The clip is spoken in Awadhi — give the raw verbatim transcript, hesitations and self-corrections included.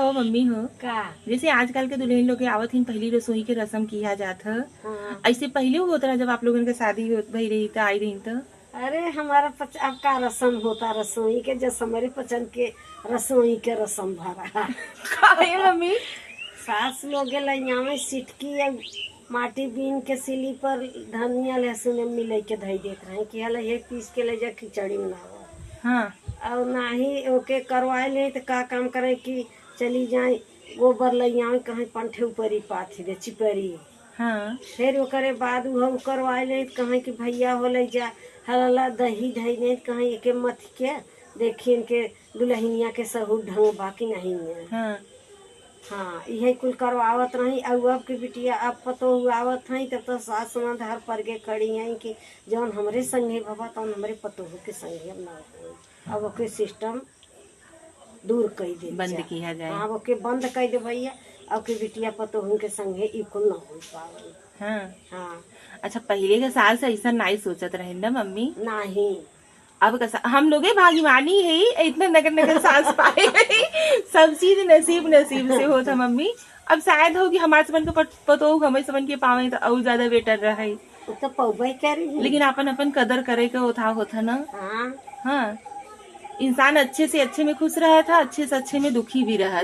हो मम्मी हो, का? जैसे आजकल के दुल्हन लोग के आवत ही पहली रसोई के रस्म किया जात है, हाँ। ऐसे पहले होत रहा जब आप लोगन के शादी होत भई रही त आई रही त? अरे हमारा पच-, अब का रस्म होता रसोई के, जस हमरे पसंद के रसोई के रस्म भरा। काहे मम्मी? सास लोग लइयावे सिटकी या माटी बीन के सिली पर धनिया लहसुन मिले के धई देत रहे कि हला ये पीस के ले जा खिचड़ी बनावा। हाँ। और नाही ओके करवाए ले त का काम करे कि चली जाए गोबर लइयावे कहीं पंठे ऊपरी पाथी दे चिपरी। हाँ। फिर ओकरे बाद उ हम करवाए ले त कहीं कि भैया हो ले जा हला दही धई ले त कहीं एके मथ के देखी इनके दुल्हनिया के सहूर ढंग बा कि नहीं है। हाँ। हाँ, इहे कुल करवावत रही। अब, अब के बिटिया, अब पतोहू आवत हई, तब तो सास ननद हर पर के खड़ी हई कि जौन हमरे संगे भवा, तौन हमरे पतोहू के संगे अब ना होई। अब ओके सिस्टम दूर कई दे बंद जा। किया जाए। हाँ, अब ओके बंद कई दे भैया, अब के बिटिया पतोहू के संगे ई कुल ना हो पावे। हाँ। हाँ। अच्छा, पहिले के सास ऐसा नाई सोचत रहे ना मम्मी? नाही। अब कसा, हम लोगे भाग्यवानी है, इतना नगर नगर सास पाए है। सब चीज नसीब, नसीब से होत है मम्मी। अब शायद हो कि हमारे समन के पत-, पतोह हमें समन के पावे तो और ज्यादा बेटर रहे। वो तो पौबे करी है। लेकिन अपन, अपन कदर करे के ओथा होत है ना। हाँ। हाँ, इंसान अच्छे से अच्छे में खुश रहा था, अच्छे से अच्छे में दुखी भी रहा।